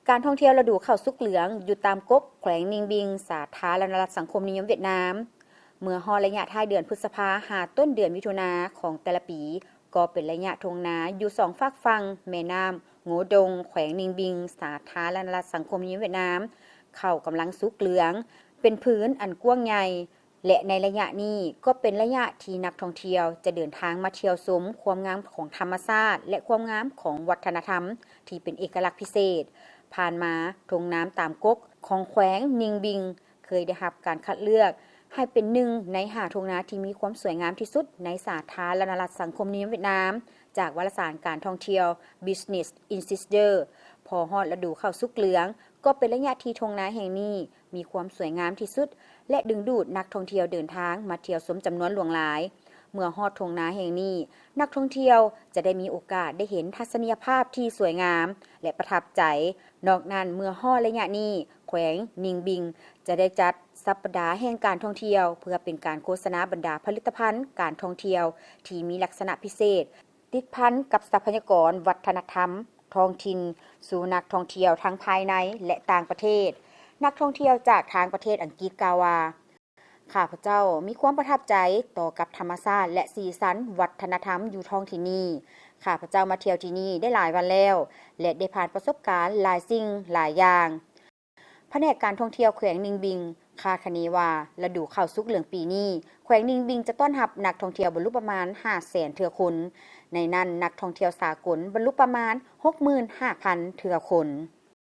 ການທ່ອງທ່ຽວລະດູເຂົ້າສຸກເຫຼືອງ ຢູ່ຕາມກົກ ແຂວງນິງບິງ ສາທາລະນະລັດສັງຄົມນິຍົມຫວຽດນາມ. ເມື່ອຮອດໄລຍະທ້າຍເດືອນພຶດສະພາ ຫາຕົ້ນເດືອນມິຖຸນາຂອງແຕ່ລະປີ ກໍເປັນໄລຍະທົ່ງນາຢູ່ສອງຟາກຝັ່ງແມ່ນ້ຳໂງດົງ ແຂວງນິງບິງ ສາທາລະນະລັດສັງຄົມນິຍົມຫວຽດນາມ ເຂົ້າກຳລັງສຸກເຫຼືອງ ເປັນພື້ນອັນກວ້າງໃຫຍ່ ແລະ ໃນໄລຍະນີ້ກໍເປັນໄລຍະທີ່ນັກທ່ອງທ່ຽວຈະເດີນທາງມາທ່ຽວຊົມຄວາມງາມຂອງທຳມະຊາດ ແລະ ຄວາມງາມຂອງວັດທະນະທຳທີ່ເປັນເອກະລັກພິເສດ. ຜ່ານມາ, ທົ່ງນາຕາມກົກຂອງແຂວງນິງບິງ ເຄີຍໄດ້ຮັບການຄັດເລືອກໃຫ້ເປັນໜຶ່ງໃນຫ້າທົ່ງນາທີ່ມີຄວາມສວຍງາມທີ່ສຸດໃນສາທາລະນະລັດສັງຄົມນິຍົມຫວຽດນາມ ຈາກວາລະສານການທ່ອງທ່ຽວ Business Insider. ພໍຮອດລະດູເຂົ້າສຸກເຫຼືອງ ກໍເປັນໄລຍະທີ່ທົ່ງນາແຫ່ງນີ້ມີຄວາມສວຍງາມທີ່ສຸດ ແລະ ດຶງດູດນັກທ່ອງທ່ຽວເດີນທາງມາທ່ຽວຊົມຈຳນວນຫຼວງຫຼາຍ. ເມື່ອຮອດທົ່ງນາແຫ່ງນີ້, ນັກທ່ອງທ່ຽວຈະໄດ້ມີໂອກາດໄດ້ເຫັນທັດສະນີຍະພາບທີ່ສວຍງາມ ແລະ ປະທັບໃຈ. ນອກນັ້ນ, ເມື່ອຮອດໄລຍະນີ້, ແຂວງນິງບິງຈະໄດ້ຈັດສັບປະດາແຫ່ງການທ່ອງທ່ຽວ ເພື່ອເປັນການໂຄສະນາບັນດາຜະລິດຕະພັນການທ່ອງທ່ຽວທີ່ມີລັກສະນະພິເສດ ຕິດພັນກັບຊັບພະຍາກອນວັດທະນະທຳທ້ອງຖິ່ນ ສູ່ນັກທ່ອງທ່ຽວທັງພາຍໃນ ແລະ ຕ່າງປະເທດ. ນັກທ່ອງທ່ຽວຈາກທາງປະເທດອັງກິດກ່າວວ່າ, ຂ້າພະເຈົ້າມີຄວາມປະທັບໃຈຕໍ່ກັບທຳມະຊາດ ແລະ ສີສັນວັດທະນະທຳຢູ່ທ້ອງຖິ່ນນີ້. ຂ້າພະເຈົ້າມາທ່ຽວທີ່ນີ້ໄດ້ຫຼາຍວັນແລ້ວ ແລະ ໄດ້ຜ່ານປະສົບການຫຼາຍສິ່ງຫຼາຍຢ່າງ. ພະແນກການທ່ອງທ່ຽວແຂວງນິງບິງຄາດຄະເນວ່າ ລະດູເຂົ້າສຸກເຫຼືອງປີນີ້, ແຂວງນິງບິງຈະຕ້ອນຮັບນັກທ່ອງທ່ຽວບັນລຸປະມານຫ້າແສນເທື່ອຄົນ, ໃນນັ້ນນັກທ່ອງທ່ຽວສາກົນບັນລຸປະມານຫົກໝື່ນຫ້າພັນເທື່ອຄົນ.